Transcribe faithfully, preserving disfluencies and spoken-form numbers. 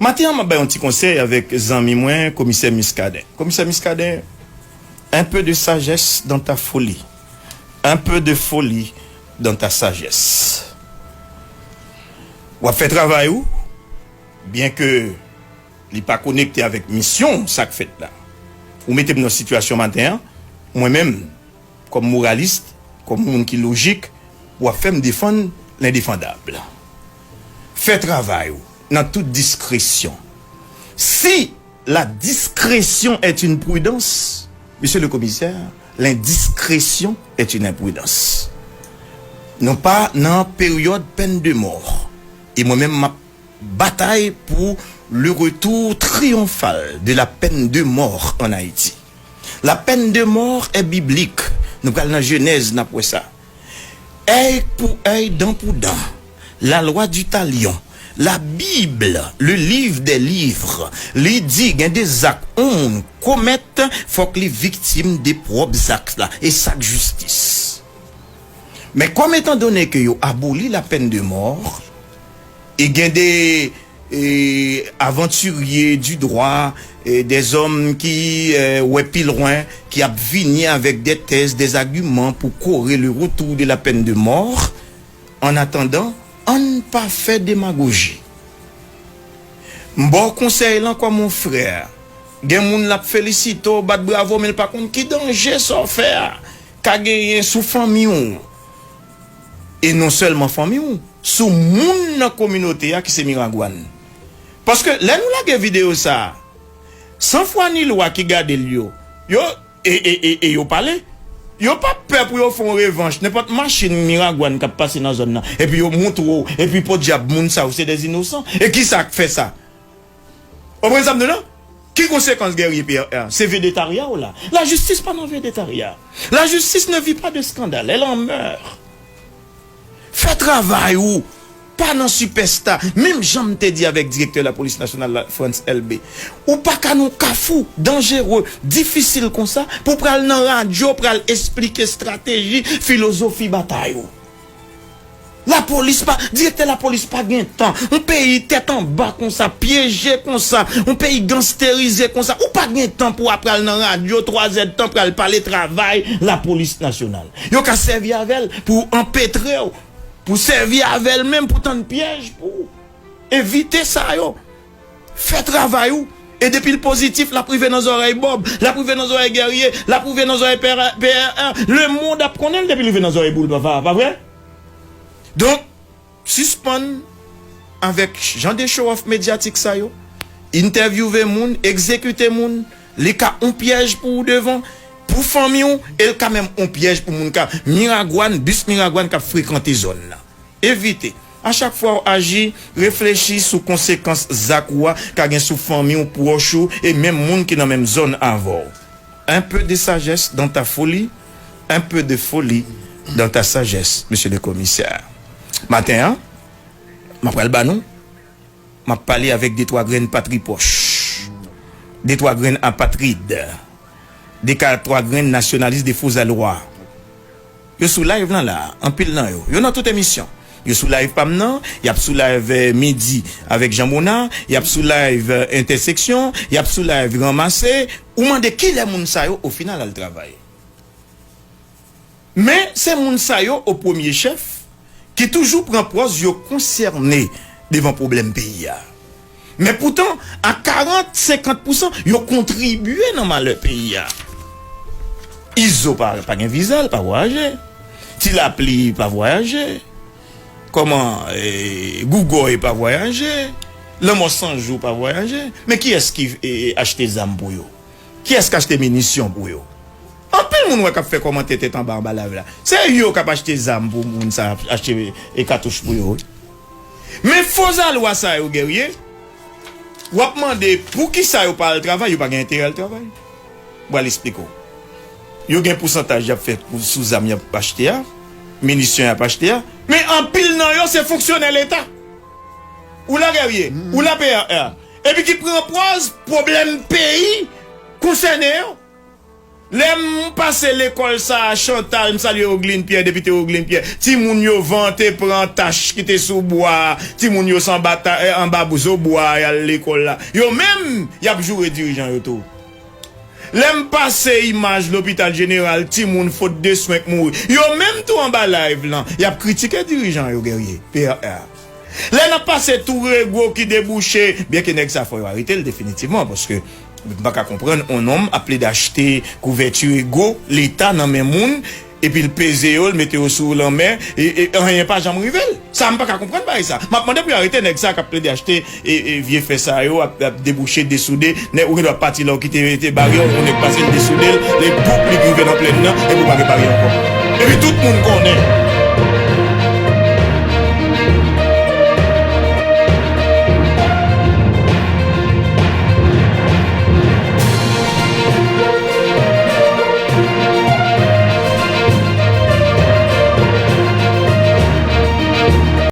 Maten an, m ap bay yon ti konsèy avèk zanmi mwen, Komisè Muscadin. Komisè Muscadin, un peu de sagesse dans ta folie. Un peu de folie dans ta sagesse. W ap fè travay ou, byen ke li pa konekte avèk misyon sa k fèt la. Ou mete m nan sitiyasyon maten an, mwen menm, kòm moralis, kòm moun ki lojik, w ap fè m defann lendefandab. Fè travay ou nan tout diskresyon. Si la discrétion est une prudence, Monsieur le Commissaire, l'indiscrétion est une imprudence. Nou pa nan peryòd pèn de mò. E mwen menm, m ap batay pou le retour triomphal de la peine de mort en Haïti. La peine de mort est biblique. Nou pral nan Jenèz, n ap wè sa. Œil pour œil, dent pour dent. La loi du talion. La Bible, le livre des livres, li di gen de zak yon moun komèt, fòk li viktim de pwòp zak la. E sa k jistis. Men kòm etandone ke yo aboli la peine de mort, e gen de e, avantirye du droit, e, des hommes ki, e, wè pi lwen, ki ap vini avèk des thèses, des arguments pour corroborer le retour de la peine de mort. En attendant, ann pa fè demagoji. M ba w konsèy lan kòm yon frè. Gen moun l ap felisite w, bat bravo, men l pa konn ki danje sa w fè a ka genyen sou fanmi w. E non sèlman fanmi w, sou moun nan kominote a ki se Miragwàn. Paske lè nou lage videyo sa a, san fwa ni lwa ki gade l yo, yo, e, e, e, e yo pale. Yo p ap pè pou yo fè yon revanch. Nenpòt machin Miragwàn k ap pase nan zòn nan, epi yo montre w, epi podyab moun sa yo se dè inosan. E kisa k fè sa? Ou konprann sa m di w lan? Ki konsekans Guerrier P R R? Se vedetarya w la. Lajistis pa nan vedetarya. La justice ne vit pas de scandale, elle en meurt. Fè travay ou. Pa nan sipèsta. Menm jan m te di avèk direktè lapolis nasyonal la, Frantz Elbé. Ou pa ka nan kafou danjere, difisil konsa pou pral nan radyo, pral esplike estrateji, filozofi batay ou. Lapolis pa, direktè lapolis pa gen tan. Yon peyi tèt anba konsa, pyeje konsa, yon peyi gangsterize konsa, ou pa gen tan pou w ap pral nan radyo twazè d tan pral pale travay lapolis nasyonal. Yo ka sèvi avè l pou anpetre w, pou sèvi avè l menm pou tann pyèj pou w. Evite sa yo. Fè travay ou. E depi l pozitif, l ap rive nan zòrèy Bob, l ap rive nan zòrèy Guerrier, l ap rive nan zòrèy P R, P R R. Lemonn ap konnen l depi l rive nan zòrèy Boulva, pa vre? Donk, sispann avèk jan de show off medyatik sa yo. Entèvyouve moun, egzekite moun, li ka on pyèj pou ou devan, pou fanmi w, e l ka menm on pyèj pou moun ka Miragwàn, bis Miragwàn k ap frekante zòn nan. Evite. A chak fwa w aji, reflechi sou konsekans zak ou a ka gen sou fanmi w, pwòch ou, e menm moun ki nan menm zòn avè w. Un peu de sagesse dans ta folie, un peu de folie dans ta sagesse, Monsieur le Commissaire. Maten an, m ap pral ba nou, m ap pale avèk de twa grenn patri pòch, de twa grenn apatrid, de ka twa grenn nasyonalis de fozalwa. Yo sou live lan la, anpil nan yo. Yo nan tout emisyon. Yo sou live pa m nan, y ap sou live, eh, midi avèk Jean Bonnard, y ap sou live, eh, entèseksyon, y ap sou live ranmase. Ou mande kilè moun sa yo o final al travay. Men se moun sa yo o premye chèf ki toujou pran pòz yo konsène devan pwoblèm peyi a. Men poutan, a karant, senkant pousan, yo kontribye nan malè peyi a. Izo pa, pa gen viza, l pa vwayaje. Ti Lapli pa vwayaje. Kòman, eh, Gougòy pa vwayaje. Lanmò San Jou pa vwayaje. Men kiyès ki, eh, achte zam pou yo? Kiyès k achte minisyon pou yo? Anpil moun wè k ap fè kòmantè tèt anba anba live la. Se yo k ap achte zam pou moun sa, achte e katouch pou yo, wi. Men fozalwa sa yo, Guerrier, w ap mande poukisa yo pa al travay, yo pa gen enterè al travay. M pral esplike w. Yo gen pousantaj y ap fè pou, sou zam y ap achte a, minisyon y ap achte a, men anpil nan yo se fonksyonè leta. Ou la, Guerrier, ou la, P R R. Epi ki pran pòz pwoblèm peyi konsène yo. Lè m pase lekòl sa a, Chantal, m salye Ogline Pierre, depite Ogline Pierre. Timoun yo vante pran tach ki te sou bwa a. Timoun yo se anba, ta, eh, anba zo bwa a y al lekòl la. Yo menm, y ap joure dirijan yo tou. Lè m pase imaj lopital jeneral, timoun fot de swen k mouri. Yo menm tou anba live lan, y ap kritike dirijan yo, Guerrier, P R R. Lè n ap pase tou Rego ki debouche, byenke nèg sa fò yo arete l definitivman, paske m pa ka konprann on nonm ap plede achte kouvèti Rego Leta nan men moun, epi l peze yo, l mete yo sou lanmè, e, e anyen pa janm rive l. Sa, m pa ka konprann bagay sa. M ap mande pou yo arete nèg sa k ap plede achte e, e vye fè sa yo, ap, ap debouche, desoude. Nèg ou gen dwa pati la, ou kite, te bare yon nèg pase l, desoude l, li boup, li rive nan plèn nan, epi ou pa repare ankò. Epi tout moun konnen.